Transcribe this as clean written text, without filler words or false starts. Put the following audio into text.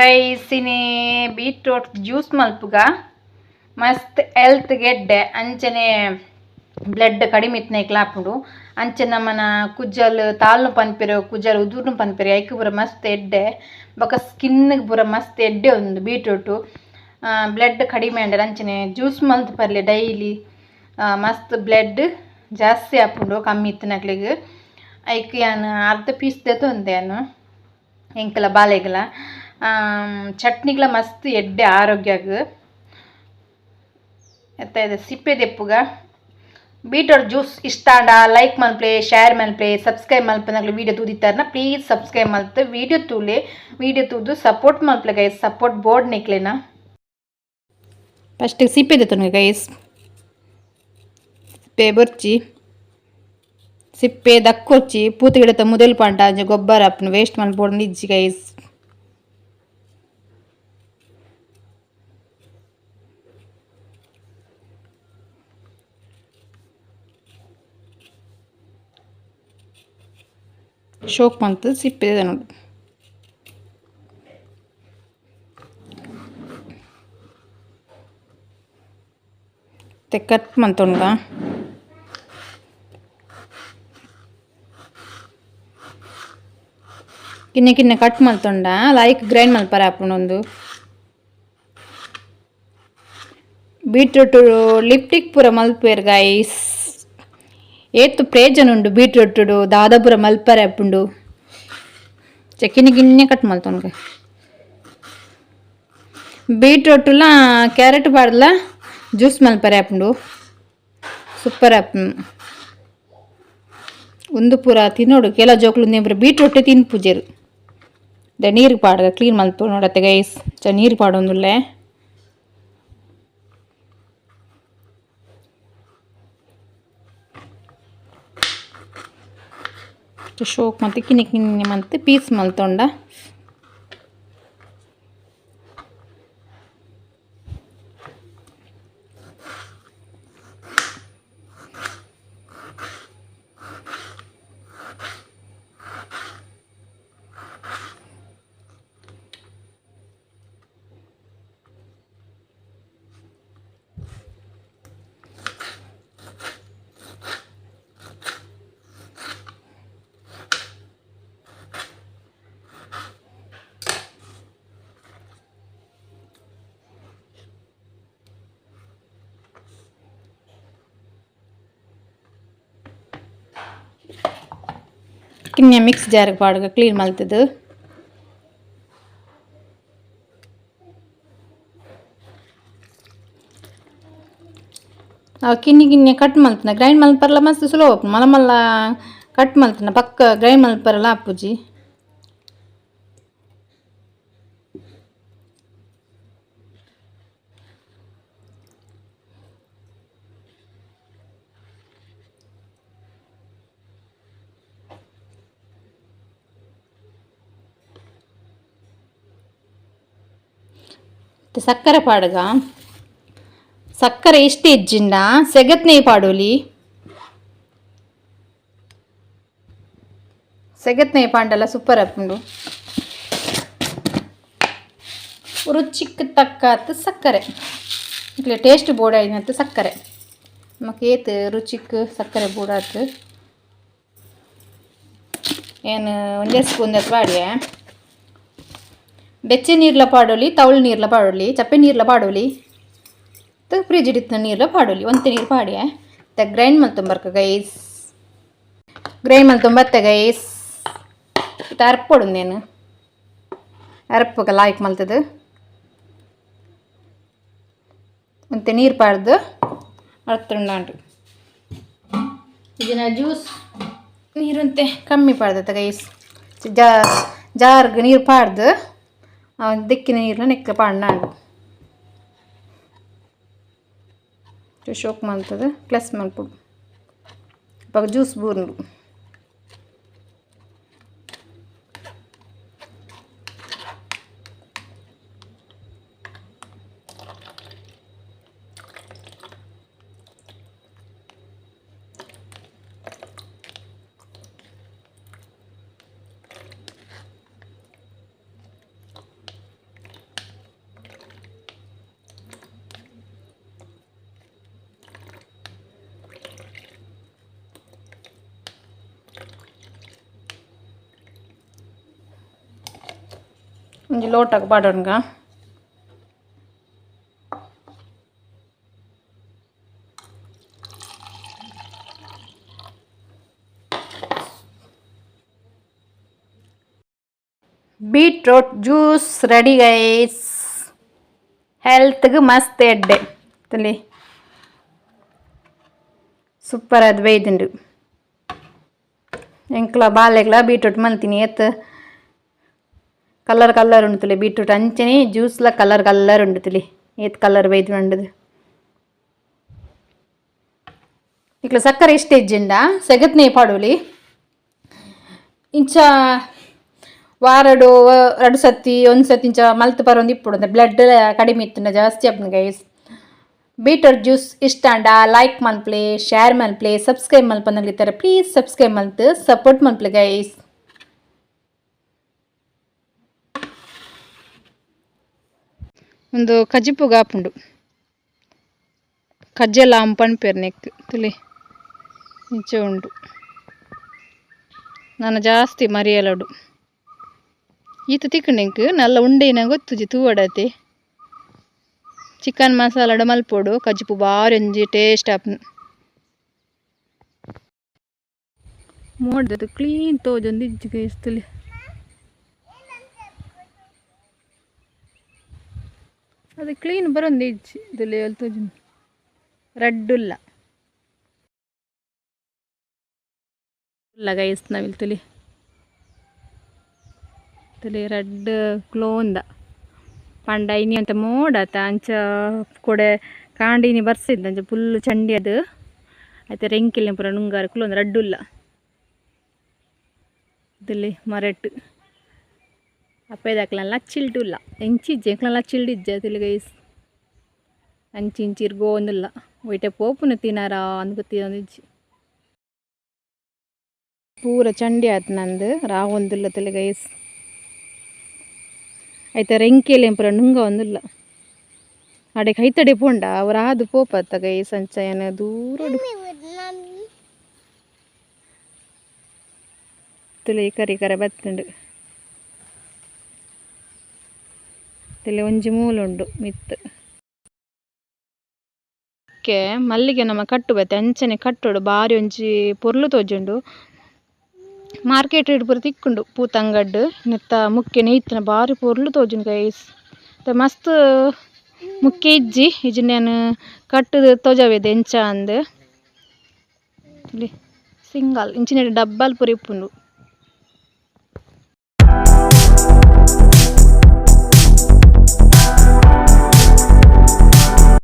ಗೈಸಿನಿ beetroot juice ಮಲ್ಪುಗ ಮಸ್ತ್ health ಗೆಡ್ಡೆ ಅಂಚನೆ ಬ್ಲಡ್ ಕಡಿಮೆ ಇತ್ತನೇಕ್ಲ ಆಪುಂಡು ಅಂಚೆ ನಮ್ಮನ ಕುಜಲ್ ತಾಲ್ನು ಪನ್ಪೆರ್ ಕುಜಲ್ ಉದುರ್ನು ಪನ್ಪೆರ್ ಐಕ್ ಪೂರ ಮಸ್ತ್ ಎಡ್ಡೆ ಬೊಕ ಸ್ಕಿನ್ ಪೂರ ಮಸ್ತ್ ಎಡ್ಡೆ ಉಂದು ಬೀಟ್ರೂಟ್ ಬ್ಲಡ್ ಕಡಿಮೆ ಅಂಡಲ ಅಂಚನೆ ಜ್ಯೂಸ್ ಮಲ್ತ್ ಪರ್ಲೆ ಡೈಲಿ ಮಸ್ತ್ ಬ್ಲಡ್ ಜಾಸ್ತಿ ಆಪುಂಡು ಕಮ್ಮಿ ಇತ್ತಿನಕ್ಲೆಗ್ ಐಕ್ ಯಾನ್ ಅರ್ಧ ಪೀಸ್ ದೆತೊಂದೆ ಯಾನ್ ಎಂಕಲ ಬಾಲೆಗ್ಲ ಚಟ್ನಿಗ್ಲ ಮಸ್ತ್ ಎಡ್ಡೆ ಆರೋಗ್ಯಗ್ ಎತ್ತ ಸಿಪ್ಪೆ ದೆಪ್ಪುಗ ಬೀಟ್ರೂಟ್ ಜ್ಯೂಸ್ ಇಷ್ಟ ಆಂಡ ಲೈಕ್ ಮಲ್ಪಲೆ ಶೇರ್ ಮಲ್ಪಲೆ ಸಬ್ಸ್ಕ್ರೈಬ್ ಮಲ್ಪನಕ್ಲೆ ವೀಡಿಯೋ ತೂದಿತ್ತಾರನ ಪ್ಲೀಸ್ ಸಬ್ಸ್ಕ್ರೈಬ್ ಮಲ್ತ್ ವೀಡಿಯೋ ತೂಲೆ ವೀಡಿಯೋ ತೂದು ಸಪೋರ್ಟ್ ಮಲ್ಪಲೆ ಗೈಸ್ ಸಪೋರ್ಟ್ ಬೋರ್ಡ್ ನಿಕ್ಲೆನ ಫಸ್ಟ್ ಸಿಪ್ಪೆ ದೆತ್ತೊನ್ಗ ಗೈಸ್ ಸಿಪ್ಪೆ ಬೊರ್ಚಿ ಸಿಪ್ಪೆ ದಕ್ಕೊರ್ಚಿ ಪೂತ ಗಿಡತ ಮುದೆಲ್ ಪಾಂಡ ಅಂಚ ಗೊಬ್ಬರ ಆಪುಂಡು ವೇಸ್ಟ್ ಮಲ್ಪೊಡು ಇಜ್ಜಿ ಗೈಸ್. ಶೋಕ್ ಮಂತ್ ಸಿಪ್ಪೆ ದೆತೊನೊಡು. ಕಟ್ ಮಂತೊನ್ಗ ಕಿನ್ನೆ ಕಿನ್ನೆ ಕಟ್ ಮಲ್ತೊಂಡ ಲೈಕ್ ಗ್ರೈಂಡ್ ಮಲ್ಪರೆ ಆಪುಂಡು ಉಂದು ಬೀಟ್ರೂಟ್ ಲಿಪ್ಟಿಕ್ ಪೂರ ಮಲ್ಪುವೆರ್ ಗೈಸ್ ಏತ್ ಪ್ರೇಜನ ಉಂಡು ಬೀಟ್ರೂಟ್ ದಾದ ಪೂರ ಮಲ್ಪರೆ ಆಪುಂಡು ಕಿನ್ನೆ ಕಿನ್ನೆ ಕಟ್ ಮಲ್ತೊನ್ಗ ಬೀಟ್ರೂಟುಲ ಕ್ಯಾರೆಟ್ ಪಾಡ್ಲ ಜ್ಯೂಸ್ ಮಲ್ಪರೆ ಆಪುಂಡು ಸೂಪರ್ ಆಪುಂಡು ಉಂದು ಪೂರ ತಿನ್ನೋಡು ಕೆಲ ಜೋಕುಲು ಉಂದು ಪೂರ ಬೀಟ್ರೂಟೇ ತಿನ್ಪುಜೆರ್ ದ ನೀರು ಪಾಡ್ದ ಕ್ಲೀನ್ ಮಲ್ಪು ನೋಡತ್ತೆ ಗೈಸ್ ಚ ನೀರು ಪಾಡೊಂದುಲ್ಲೆ. ಶೋಕ್ ಮಂತ್ ಕಿನ್ನಿ ಕಿನ್ನಿ ಮಂತ್ ಪೀಸ್ ಮಲ್ತೊಂಡ. ಕಿನ್ಯ ಮಿಕ್ಸ್ ಜಾರ್ ಪಾಡ್ಗ ಕ್ಲೀನ್ ಮಲ್ತುದು. ಅವು ಕಿನ್ನಿ ಕಿನ್ನಿ ಕಟ್ ಮಲ್ತುನ ಗ್ರೈಂಡ್ ಮಲ್ಪರ್ಲ ಮಸ್ತ್ ಸ್ಲೋ ಆಪುಂಡು ಮಲ್ಲ ಮಲ್ಲ ಕಟ್ ಮಲ್ತುನ ಪಕ್ಕ ಗ್ರೈಂಡ್ ಮಲ್ಪರಲ ಆಪುಜಿ. ಸಕ್ಕರೆ ಪಾಡ್ಗ ಸಕ್ಕರೆ ಇಷ್ಟ ಇಜ್ಜಿಂಡ ಸೆಗತ್ನೆ ಪಾಡೊಲಿ ಸೆಗತ್ನೆ ಪಾಂಡಲ ಸೂಪರ್ ಆಪುಂಡು ರುಚಿಕ್ ತಕ್ಕಾತ್ ಸಕ್ಕರೆ ಇಟ್ಲೆ ಟೇಸ್ಟ್ ಬೋಡಾಯಿನತ್ ಸಕ್ಕರೆ ನಮಕ್ ಏತ್ ರುಚಿಕ್ ಸಕ್ಕರೆ ಬೋಡಾತ್ ಏನು ಒಂಜೇ ಸ್ಪೂನ್ ಪಾಡ್ಯೆ ಬೆಚ್ಚ ನೀರ್ಲ ಪಾಡೊಲಿ ತೌಳು ನೀರ್ಲ ಪಾಡೊಲಿ ಚಪ್ಪೆ ನೀರ್ಲ ಪಾಡೊಲಿ ಫ್ರಿಜ್ ಇತ್ತಿನ ನೀರ್ಲ ಪಾಡೊಲಿ ಒಂತೆ ನೀರು ಪಾಡ್ಯೆ ತ ಗ್ರೈಂಡ್ ಮಲ್ತೊಂಬರ್ಕ ಗೈಸ್ ಗ್ರೈಂಡ್ ಮಲ್ತೊಂಬತ್ತೆ ಗೈಸ್ ಇತ್ತೆ ಅರ್ಪೊಡು ಉಂದೆನ್ ಅರ್ಪುಗ ಲಾಯ್ಕ್ ಮಲ್ತುದು ಒಂತೆ ನೀರು ಪಾಡ್ದು ಅರ್ತುಂಡಾಂಡ್ ಇದಿನ ಜ್ಯೂಸ್ ನೀರುಂತೆ ಕಮ್ಮಿ ಪಾಡ್ದತ್ತ ಗೈಸ್ ಜಾರ್ಗ್ ನೀರು ಪಾಡ್ದು ದೆಕ್ಕಿನ ನೀರ್ನ ನೆಕ್ ಪಾಡ್ನಾಂಡ್ ಶೋಕ್ ಮಲ್ತುದು ಪ್ಲಸ್ ಮಲ್ಪೊಡು ಅಪಗ ಜ್ಯೂಸ್ ಬೂರುಂಡು. ಒಂಜಿ ಲೋಟಗ್ ಪಾಡೊನ್ಗ. Beetroot juice ready guys. ಹೆಲ್ತ್ಗೆ ಮಸ್ತ್ ಎಡ್ಡೆ ತುಲಿ ಸೂಪರ್ ಅದು ಬೈದುಂಡು. ಎಂಕ್ಲ ಬಾಲೆಗ್ಲ ಬೀಟ್ರೂಟ್ ಮಲ್ತೀನಿ ಏತ್ ಕಲರ್ ಕಲರ್ ಉಂಡು ತುಲಿ ಬೀಟ್ರೂಟ್ ಅಂಚನೆ ಜ್ಯೂಸ್ಲ ಕಲರ್ ಕಲರ್ ಉಂಡು ತುಲಿ ಏತ್ ಕಲರ್ ಬೈದು ಉಂಡುದು. ಇಕ್ಲ ಸಕ್ಕರೆ ಇಷ್ಟ ಇಜ್ಜಿಂಡ ಸೆಗತ್ನೇ ಪಾಡೋಲಿ ಇಂಚ ವಾರಡು ರಡ್ಡು ಸತಿ ಒಂದು ಸತಿ ಇಂಚ ಮಲ್ತ್ ಪರೊಂದು ಇಪ್ಪುಡು ಬ್ಲಡ್ ಕಡಿಮೆ ಇತ್ತುಂಡ ಜಾಸ್ತಿ ಆಪುಂಡು ಗೈಸ್. ಬೀಟ್ರೂಟ್ ಜ್ಯೂಸ್ ಇಷ್ಟ ಆಂಡ ಲೈಕ್ ಮನ್ಪ್ಲೆ, ಶೇರ್ ಮನ್ಪ್ಲೆ, ಸಬ್ಸ್ಕ್ರೈಬ್ ಮಲ್ಪಂದಿತ್ತಾರೆ ಪ್ಲೀಸ್ ಸಬ್ಸ್ಕ್ರೈಬ್ ಮಲ್ತ್ ಸಪೋರ್ಟ್ ಮನ್ಪ್ಲೆ ಗೈಸ್. ಒಂದು ಕಜಿಪು ಗಾಪುಂಡು ಕಜ್ಜೆಲ ಪನ್ಪೆರ್ ನೆಕ್ ತುಲಿ ಇಂಚ ಉಂಡು. ನಾನು ಜಾಸ್ತಿ ಮರಿಯಲಡು ಈತ ತಿಕ್ಕುಂಡು ಎಂಕ್ ನಲ್ಲ ಉಂಡೇನ ಗೊತ್ತುಜಿ ತೂವಡತೆ. ಚಿಕನ್ ಮಸಾಲಡ್ ಮಲ್ಪೊಡು ಕಜಿಪು ಬಾರಿ ಒಂಜಿ ಟೇಸ್ಟ್ ಆಪುಂಡು. ಮೋಡ್ದದು ಕ್ಲೀನ್ ತೋಜೊಂದು ಇಜ್ಜಿ ಗೈಸ್ ತುಲಿ. ಅದು ಕ್ಲೀನ್ ಬರೊಂದು ಇಜ್ಜಿ ತುಲಿ ಅಲ್ ತೋಜುಂಡು ರಡ್ಡುಲ್ಲ ಗೈಸ್ ನವಿಲ್ ತುಲಿ ತುಲಿ ರಡ್ಡ್ ಕ್ಲೋಂದ ಪಂಡ ಇನಿ ಅಂತ ಮೋಡತ ಅಂಚ ಕೊಡೆ ಕಾಂಡ ಇನಿ ಬರ್ಸಿದ್ದ ಅಂಚ ಫುಲ್ ಚಂಡಿ ಅದು ಐತೆ ರೆಂಕಿಲ್ನ ಪೂರ ನುಂಗಾರ ಕುಲೊಂದು ರಡ್ಡುಲ್ಲ ತುಲಿ ಮರಟ್ ಅಪ್ಪೆದಕ್ಲೆಲ್ಲ ಚಿಲ್ಟುಲ್ಲ ಎಂಚಿಜ್ಜೆ ಎಂಕ್ಲೆಲ್ಲ ಚಿಲ್ಡಿಜ್ಜೆ ತುಲಿ ಗೈಸ್. ಅಂಚಿ ಇಂಚಿ ಇರ್ಗೋಂದುಲ್ಲ ಒಯ್ಟೆ ಪೋಪುನ ತಿನಾರ ಅಂದ್ ಗೊತ್ತಿಂದಿಜ್ಜಿ. ಪೂರ ಚಂಡಿ ಆತ್ ನಂದು ರಾವೊಂದುಲ್ಲ ತುಲಿ ಗೈಸ್. ಐತ ರೆಂಕಿಲೆ ಪೂರ ನುಂಗ ಒಂದುಲ್ಲ ಅಡೆ ಕೈತಡೆ ಪೋಂಡ ಅವ್ರು ಆದು ಪೋಪತ್ತ ಗೈಸ್ ಅಂಚ ದೂರಡು ತುಲಿ ಕರಿ ಕರೆ ಬತ್ತುಂಡು ತುಲಿ ಒಂಜಿ ಮೂಲುಂಡು ಮಿತ್ತು ಕೆ ಮಲ್ಲಿಗೆ ನಮ್ಮ ಕಟ್ಟು ಬತ್ತೆ ಅಂಚನೆ ಕಟ್ಟೋಡು ಬಾರಿ ಒಂಜಿ ಪೊರ್ಲು ತೋಜುಂಡು. ಮಾರ್ಕೆಟ್ ಪೂರ ತಿಕ್ಕುಂಡು ಪೂತಂಗಡ್ಡು ನೆತ್ತ ಮುಕ್ಕೆ ನೆಯ್ತನ ಬಾರಿ ಪೊರ್ಲು ತೋಜುಂಡು ಗೈಸ್. ಮಸ್ತ್ ಮುಕ್ಕೆ ಇಜ್ಜಿ ಇಜ್ಜಿಂಡ ಯಾನ್ ಕಟ್ಟುದು ತೋಜಾವೇದೆ ಎಂಚ ಅಂದ್. ಸಿಂಗಲ್ ಇಂಚಿನ ಡಬ್ಬಲ್ ಪೂರ ಇಪ್ಪುಂಡು.